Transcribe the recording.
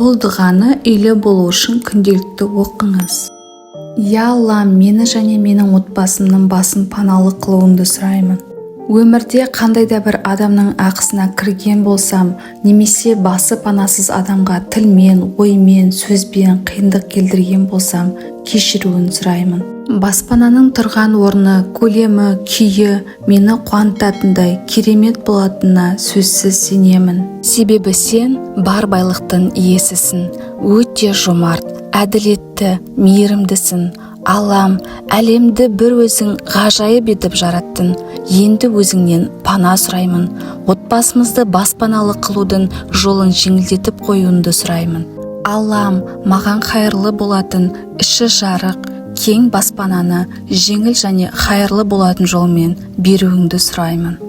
Бұл дұғаны үйлі болу үшін күнделікті оқыңыз. Я Аллам, мені және менің отбасымның басын паналы қылуыңды сұраймын. Өмірде қандай да бір адамның ақысына кірген болсам немесе басы панасыз адамға тілмен, оймен, сөзбен қиындық келтірген болсам, кешіруін сұраймын. Баспананың тұрған орны, көлемі, күйі мені қуантатындай керемет болатынына сөзсіз сенемін. Себебі сен бар байлықтың иесісің, өте жомарт, әділетті, мейірімдісің. Аллам, әлемді бір өзің ғажайып етіп жараттың. Енді өзіңнен пана сұраймын. Отбасымызды баспаналы қылудың жолын жеңілдетіп қоюыңды сұраймын. Аллам, маған хайырлы болатын, іші жарық, кең баспананы жеңіл және хайырлы болатын жолмен беруіңді сұраймын.